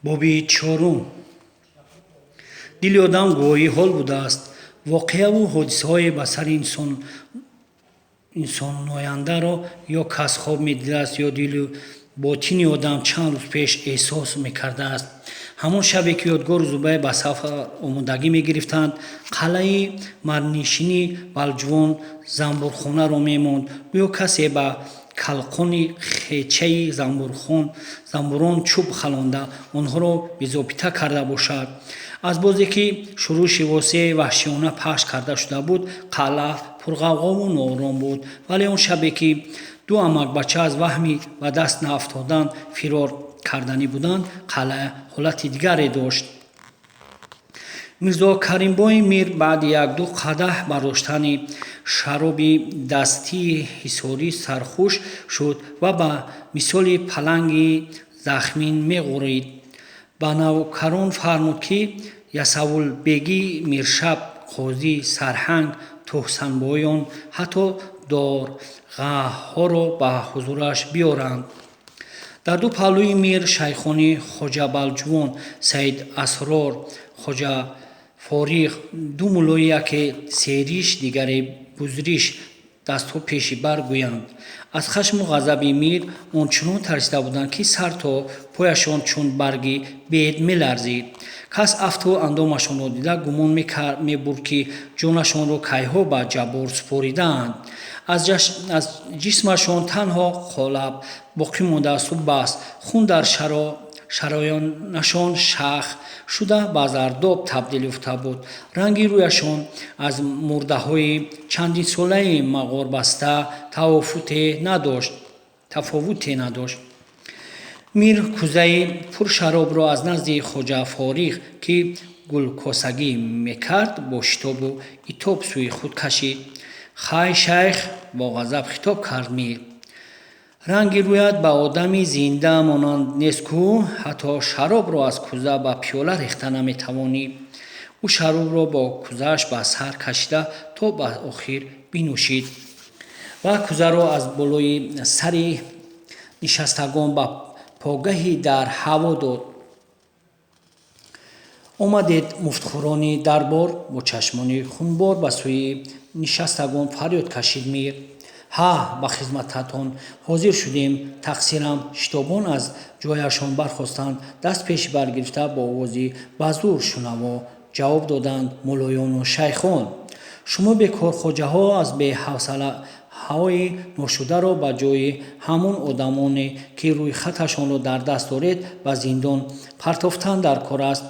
Боби чорум. Дили одам гувоҳии ҳол будааст. Воқеаву ҳодисаҳое ба сари инсонояндаро ё кас хоб медидааст, ё дилу ботини одам чанд рӯз пеш эҳсос мекардааст. Ҳамон шабе, ки Ёдгору Зубайр ба сафар омодагӣ мегирифтанд, қалъаи марднишини Балҷувон занбурхонаро мемонд. Гӯё касе ба калқони хечаи занбурон чӯб халонда, онҳоро безобита карда бошад. Аз бозе ки шӯриши восеъ ваҳшиёна пахш карда шуда буд, қалъа пурғавғову ноором буд. Вале он шабе, ки ду амакбача аз ваҳми ба даст наафтодан фирор карданӣ буданд, қалъа ҳолати дигаре дошт. Мирзо Каримбои мир баъди якду қадаҳ бардоштани шароби дастии ҳисорӣ сархуш шуд ва ба мисоли паланги захмин меғурид. Ба навкарон фармуд, ки Ясавулбегӣ, Миршаб, қозӣ, сарҳанг, Тӯҳсанбоён, ҳатто дорғаҳоро ба ҳузураш биёранд. Дар ду паҳлӯи мир шайхони Хоҷа Балҷувон, Саид Асрор, Хоҷа Фориғ, ду муллои яке сериш, дигаре бузриш дастҳо пеши бар гӯянд. Аз хашму ғазаби мир ончунон тарсида буданд, ки сар то пояшон чун барги бед меларзид. Кас афту андомашонро дида гумон мебурд, ки ҷонашонро кайҳо ба ҷаббор супоридаанд. Аз ҷисмашон танҳо қолаб боқӣ мондаасту бас. Хун дар шараёнашон шах шуда, ба зардоб табдил ёфта буд. Ранги рӯяшон аз мурдаҳои чандинсолаи мағорбаста тафовуте надошт. Мир кӯзаи пуршаробро аз назди Хоҷа Фориғ, ки гулкосагӣ мекард, бо шитобу итоб сӯи худ кашид. Хай, шайх! Бо ғазаб хитоб кард мир. Ранги рӯят ба одами зинда монанд нест ку, ҳатто шаробро аз кӯза ба пиёла рехта наметавонӣ. Ӯ шаробро бо кӯзааш ба сар кашида то ба охир бинӯшид ва кӯзаро аз болои сари нишастагон ба погаҳи дар ҳаво дод. Омадед, муфтхӯрони дарбор! Бо чашмони хунбор ба сӯи нишастагон фарёд кашид мир. Ҳа, ба хизмататон ҳозир шудем, тақсирам! Шитобон аз ҷояшон бархостанд, даст пеши бар гирифта бо овози ба зӯр шунаво ҷавоб доданд муллоёну шайхон. Шумо бекорхоҷаҳо аз беҳавсалаҳои ношударо ба ҷои ҳамон одамоне, ки рӯйхаташонро дар даст доред, ба зиндон партофтан дар кор аст.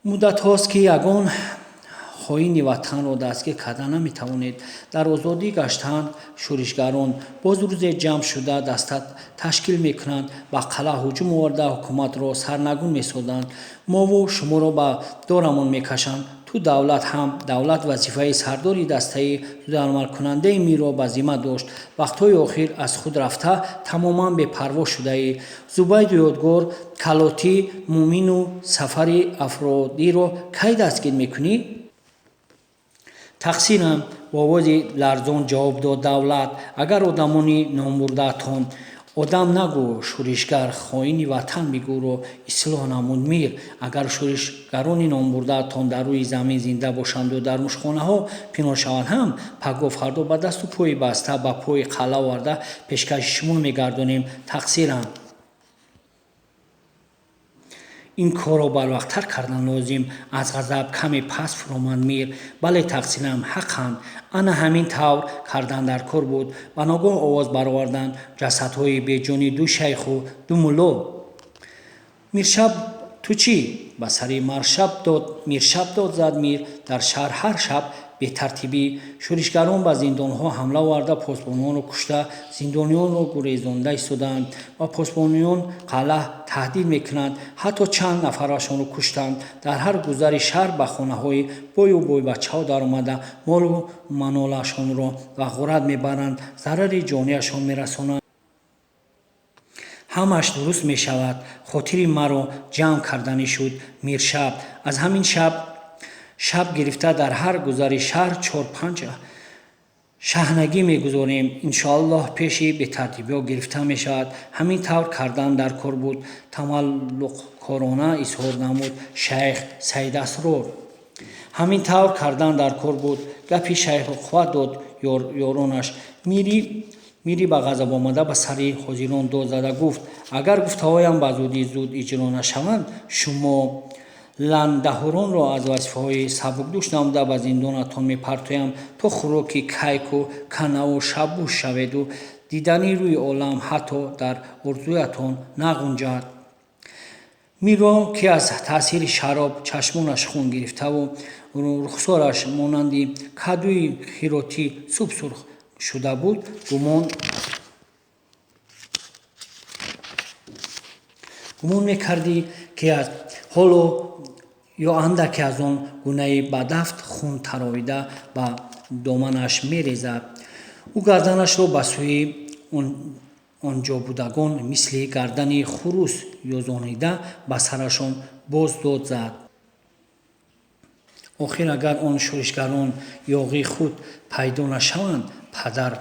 Муддатҳост, ки ягон хоини ватанро дастгир карда наметавонед. Дар озодӣ гаштаанд шӯришгарон. Боз рӯзе ҷамъ шуда даста ташкил мекунанд, ба қалъа ҳуҷум оварда, ҳукуматро сарнагун месозанд. Мову шуморо ба дорамон мекашанд. Ту, Давлат ҳам. Давлат вазифаи сардори дастаи зудамалкунандаи мирро ба зимма дошт. Вақтҳои охир аз худ рафта, тамоман бепарво шудаӣ. Зубайду Ёдгор, Калотӣ, Муъмину Сафари Афродиро кай дастгир мекунӣ? Тақсирам, бо овози ларзон ҷавоб дод Давлат. Агар одамони номбурдаатон одам нагӯ, шӯришгар, хоини ватан бигӯро ислоҳ намуд мир. Агар шӯришгарони номбурдаатон дар рӯи замин зинда бошанду дар мушхонаҳо пинҳон шаванд ҳам, пагоҳ фардо ба дасту пои баста ба пои қалъа оварда пешкаши шумо мегардонем. Тақсирам. Ин корро барвақттар кардан лозим. Аз ғазаб каме паст фуромад мир. Бале, тақсирам, ҳақанд. Ана ҳамин тавр кардан дар кор буд. Ба ногоҳ овоз бароварданд ҷасадҳои беҷони ду шайху ду мулло. Миршаб, ту чӣ? Ба сари Миршаб дод зад мир. Дар шаҳр ҳар шаб бетартибӣ. Шӯришгарон ба зиндонҳо ҳамла оварда, посбононро кушта, зиндониёнро гурезонда истодаанд. Ба посбониён қалъа таҳдид мекунанд, ҳатто чанд нафарашонро куштанд. Дар ҳар гузари шаҳр ба хонаҳои бою бойбачаҳо даромада, молу манолашонро ба ғорат мебаранд, зарари ҷониашон мерасонанд. Ҳамааш дуруст мешавад, хотири маро ҷамъ карданӣ шуд Миршаб. Аз ҳамин шаб гирифта дар ҳар гузари шаҳр чор-панҷ Шаҳнагӣ мегузорем. Иншоаллоҳ, пеши бетартибиҳо гирифта мешавад. Ҳамин тавр кардан дар кор буд, тамаллуқкорона изҳор намуд шайх Саидасрор. Ҳамин тавр кардан дар кор буд, гапи шайхро қувват дод ёронаш. Мири ба ғазаб омада ба сари ҳозирон дод зада гуфт: «Агар гуфтаҳоям ба зудӣ зуд иҷро нашаванд, шумо ландаҳоронро аз вазифаҳои сабукдӯш намуда, ба зиндонатон мепартоям, то хӯроки кайку канаву шаббӯш шаведу дидани рӯи олам ҳатто дар орзуятон нағунҷад». Мирро, ки аз таъсири шароб чашмонаш хун гирифтаву рухсораш монанди кадуи хиротӣ субсурх шуда буд, гумон мекардӣ, ки аз ҳоло ё андаке аз он гунаи бадафт хун таровида ба доманаш мерезад. Ӯ гарданашро ба сӯи онҷобудагон мисли гардани хурӯс ёзонида, ба сарашон боз дод зад: «Охир, агар он шӯришгарон ёғии худ пайдо нашаванд, падар,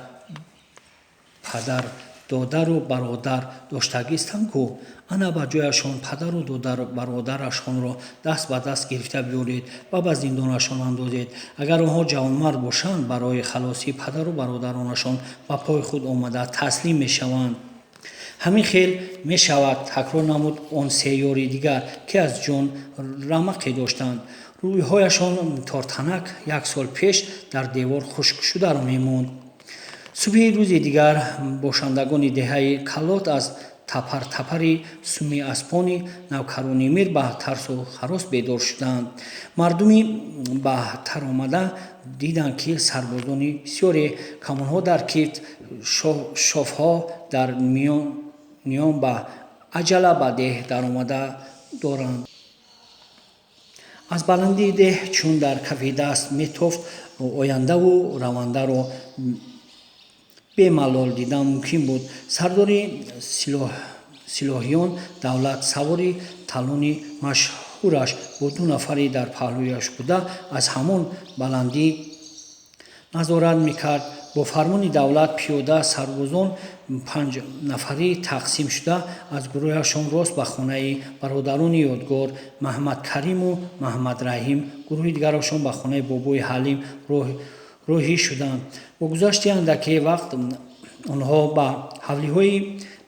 додару бародар доштагистанд ку? Ана ба ҷояшон падару додару бародарашонро даст ба даст гирифта биёред ва ба зиндонашон андозед. Агар онҳо ҷавонмард бошанд, барои халосии падару бародаронашон ба пои худ омада таслим мешаванд». «Ҳамин хел мешавад», такрор намуд он се ёри дигар, ки аз ҷон рамақе доштанд. Рӯйҳояшон тортанак як сол пеш дар девор хушкшударо мемонд. Субҳи рӯзи дигар бошандагони деҳаи Калот аз тапартапари суми аспони навкарони мир ба тарсу ҳарос бедор шуданд. Мардуми ба тар омада диданд, ки сарбозони бисёре, камонҳо дар кифт, шофҳо дар ниём, ба аҷала ба деҳ даромада доранд. Аз баландии деҳ, чун дар кафи даст метофт, ояндаву равандаро бемалол дидан мумкин буд. Сардори силоҳиён Давлат савори талони машҳураш бо ду нафари дар паҳлӯяш буда аз ҳамон баландӣ назорат мекард. Бо фармони Давлат пиёда сарбозон панҷнафарӣ тақсим шуда, аз гурӯҳашон рост ба хонаи бародарони Ёдгор Маҳмадкариму Маҳмадраҳим, гурӯҳи дигарашон ба хонаи бобои Ҳалим роҳӣ шуданд. Бо гузашти андаке вақт онҳо ба ҳавлиҳои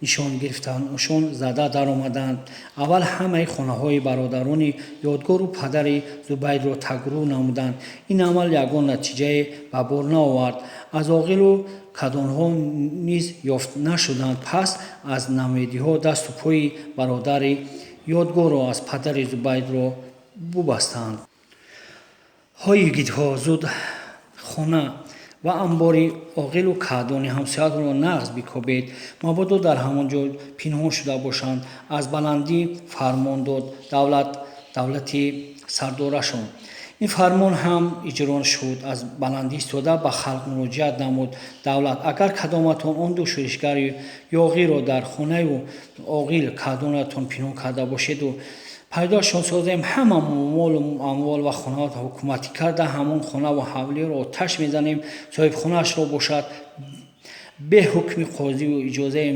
нишонгирифтаашон зада даромаданд. Аввал ҳамаи хонаҳои бародарони Ёдгору падари Зубайдро тагрӯ намуданд. Ин амал ягон натиҷае ба бор наовард. Аз оғилу кадонҳо низ ёфт нашуданд. Пас аз намедиҳо дасту пои бародари Ёдгорро аз падари Зубайдро бубастанд. «Ҳой, йигитҳо, зуд хона ва амбори оғилу каъдони ҳамсояро нағз бикобед, мабодо дар ҳамон ҷо пинҳон шуда бошанд», аз баландӣ фармон дод Давлати сардорашон. Ин фармон ҳам иҷро шуд. Аз баландӣ истода ба халқ муроҷиат намуд Давлат: «Агар кадоматон он ду шӯришгари ёғиро дар хонаю оғил каъдонатон пинҳон карда бошеду пайдоашон созем, ҳама молу амвол ва хонаҳо ҳукуматӣ карда, ҳамон хонаву ҳавлиро оташ мезанем, соҳибхонаашро бошад, бе ҳукми қозиву иҷозаи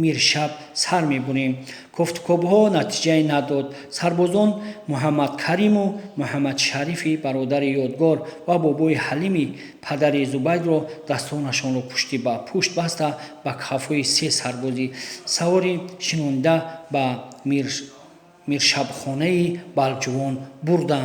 миршаб сар мебурем». Кофтукобҳо натиҷае надод. Сарбозон Муҳаммадкариму Муҳаммадшарифи бародари Ёдгор ва бобои Ҳалими падари Зубайдро дастонашонро пушти ба пушт баста, ба кафои се сарбози савори шинонида, ба миршабхонаи Балҷувон бурданд.